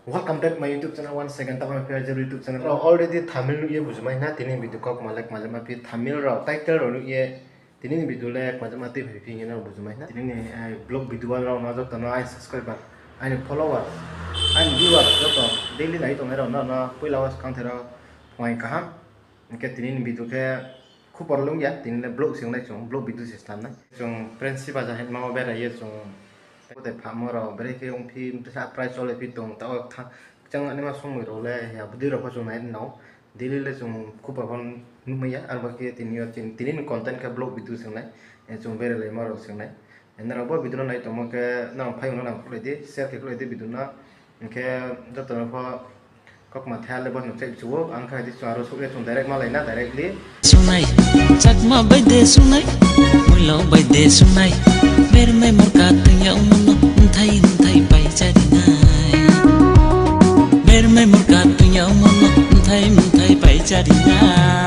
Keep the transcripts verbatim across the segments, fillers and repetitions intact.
Welcome back my YouTube channel once again. Tamo phi je YouTube channel rao already thumbnail nuh ye bujimai na, tini video kau kma le kma jama phi thumbnail rao, title rao nuh ye, tini ni video le kma jama tui phai phi hing ye no bujimai na. Tini ni, eh, vlog video rao no joto no aini subscriber, aini follower, aini viewer joto daily nai tongnai rao no, no poila wo skang the rao phuaing kaham. Hing khe tini ni video khe khupor lung ya, tini le vlog se ong nai chung, vlog video se snam nai. Chung Prensi Bazar hingma wo berai ye chung kotai phamo rao berai khe ong phi, mtui sa price chole phi tong, taoh kchang anaima somoi rao le ya, bodei rao pho chung nai nao. Daily le chung khupor pho nuhmai ya, arba khe tini yo tini, tini ni content khe vlog video se ong nai, eh, chung berai laimo rao se ong nai. Eh, nrao bo video no nai tongmo khe nrao phaiyong no nang khulai di, share khe khulai di video no. Hing khe joto no pho kaukma the le bo no check chu o, ang kha di chung aro souh ye chung direct malai na directly. Sunai, Chakma bai de sunai, Muilo bai de sunai, Bermai Morka tuiya umono, mthai mthai pai chari nai. Bermai Morka tuiya umono, mthai mthai pai chari nai.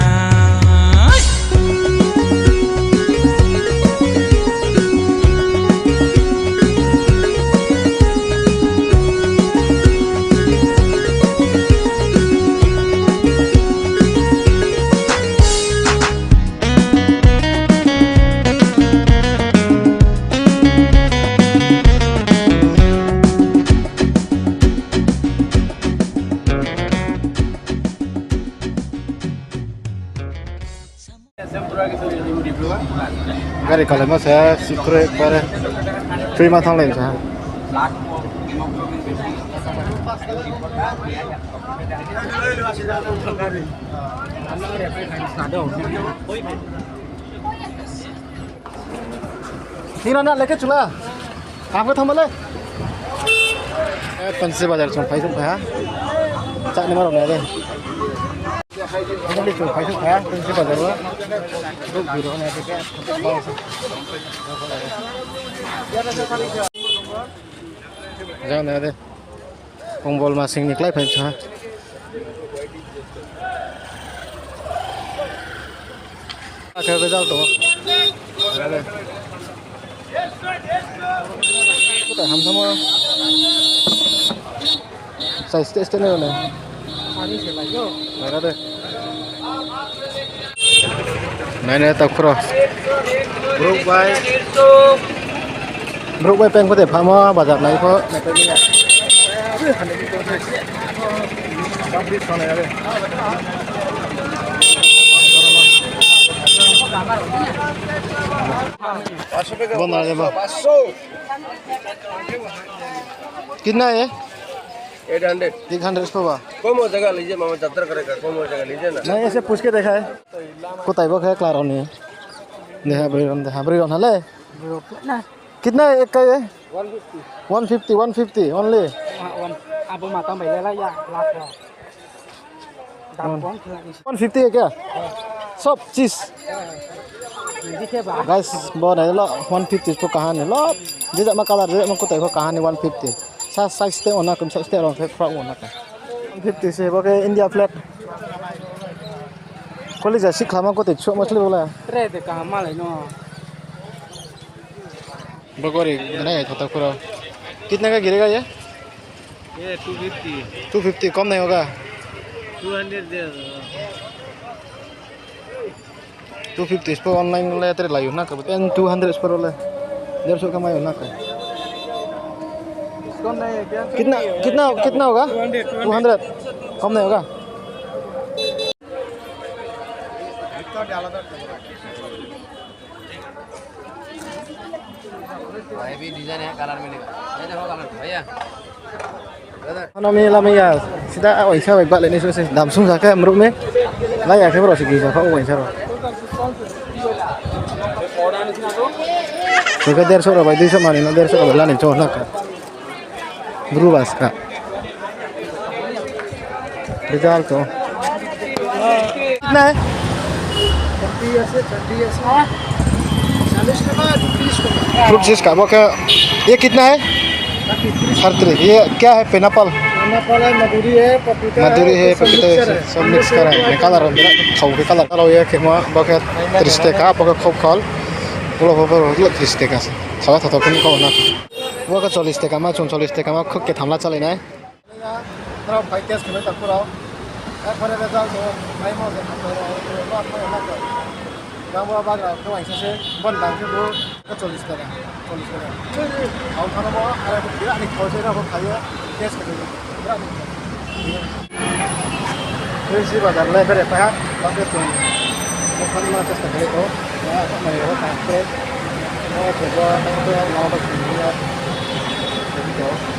Gari kalaimo se sikro ekbare free ma thanglai sa. Nina na leke chula. Ang khe thangma le. Eh, Prensi Bazar chung phai sung phai ha. Chakni ma rao nai de. Ang khe chung phai sung phai ha, Prensi Bazar wo. Ruk biro nai de. Jang nai de. Kongbol masing ni klái phai sa. Akhe result tong. Kotai ham tamo. Sai state state nai nai. Nai de. Nai nai ta khuro. Brouh bai. Brouh bai peng pho de phamo bazar nai pho. Bo na de bo. Kitna hai? Eight hundred. Eight hundred pho ba? Kom ho jayega, lijiye mama, jatra karega, kom ho jayega, lijiye na. Nahi, aise puch ke dekha hai. Kotai bo khe kla rao ni. Dekha, broi rao, dekha, broi rao na le. Kitna hai ek ka ye? One fifty. One fifty, one fifty only. Abo matang bai le la ya, last. One fifty hai kya? Sob cheese. Guys, bo nai lo, one fifty pho kaha ni lo. Je jama color, je jama kotai pho kaha ni one fifty. Sa size te ona kum size te rong khe khra ona ka. One fifty se bo khe India flag. Koli ja sikhlama kotai chukma sle bo la. Tre de kaha malai no. Bagori nai thota khuro. Kitna ka girega ye? Ye two fifty. Two fifty kom nai hoga? Two hundred de. Two fifty spo online le tere layu na ka. En two hundred spo le. Derso ka mayu na ka. Kitna, kitna, kitna hoga? Two hundred. Kom nai hoga? भाई, भी डिजाइन है, कलर मिलेगा। ये देखो कलर, भैया। Ano mi lama ya, sida a oisa bai bale ni so se dam sung sa khe mruh mi. Lai ya khe bro si gisa kha oisa ro. So khe derso ro bai duiso mani no derso ro bai lani cho na ka. Bru bas ka. Result to. कितना है? Fruit juice ka bo khe, ये कितना है? Thirty. ये क्या है? Pineapple? Pineapple है, मधुरी है, पपीता है, मधुरी है, पपीता है, सब mix करा है। Color, thau khe color. Aro ye khe mo bo khe tris taka, bo khe khop khol. Ulo bo bo tris taka se. Thau thau khe kau na. Bo khe chollis taka ma, chung chollis taka ma, khuk khe thamla chalai nai. Nrao phai test khe bai tong phuh rao. Ekbare result no maimo je khato rao, rao thang ya na khe. Nang bo bagra khe uaingsa se, bon dang khe bo khe chollish taka, chollish taka. Ang thano bo, are bo birat ni khau se, rao bo phai ye test khe bai, birat ni khau. Tui si bazar le bere pai ha, bakhe chung, bo phano ma test khe bai tong, ya, mai ro ta khe, o khe bo, bo, bo, bo,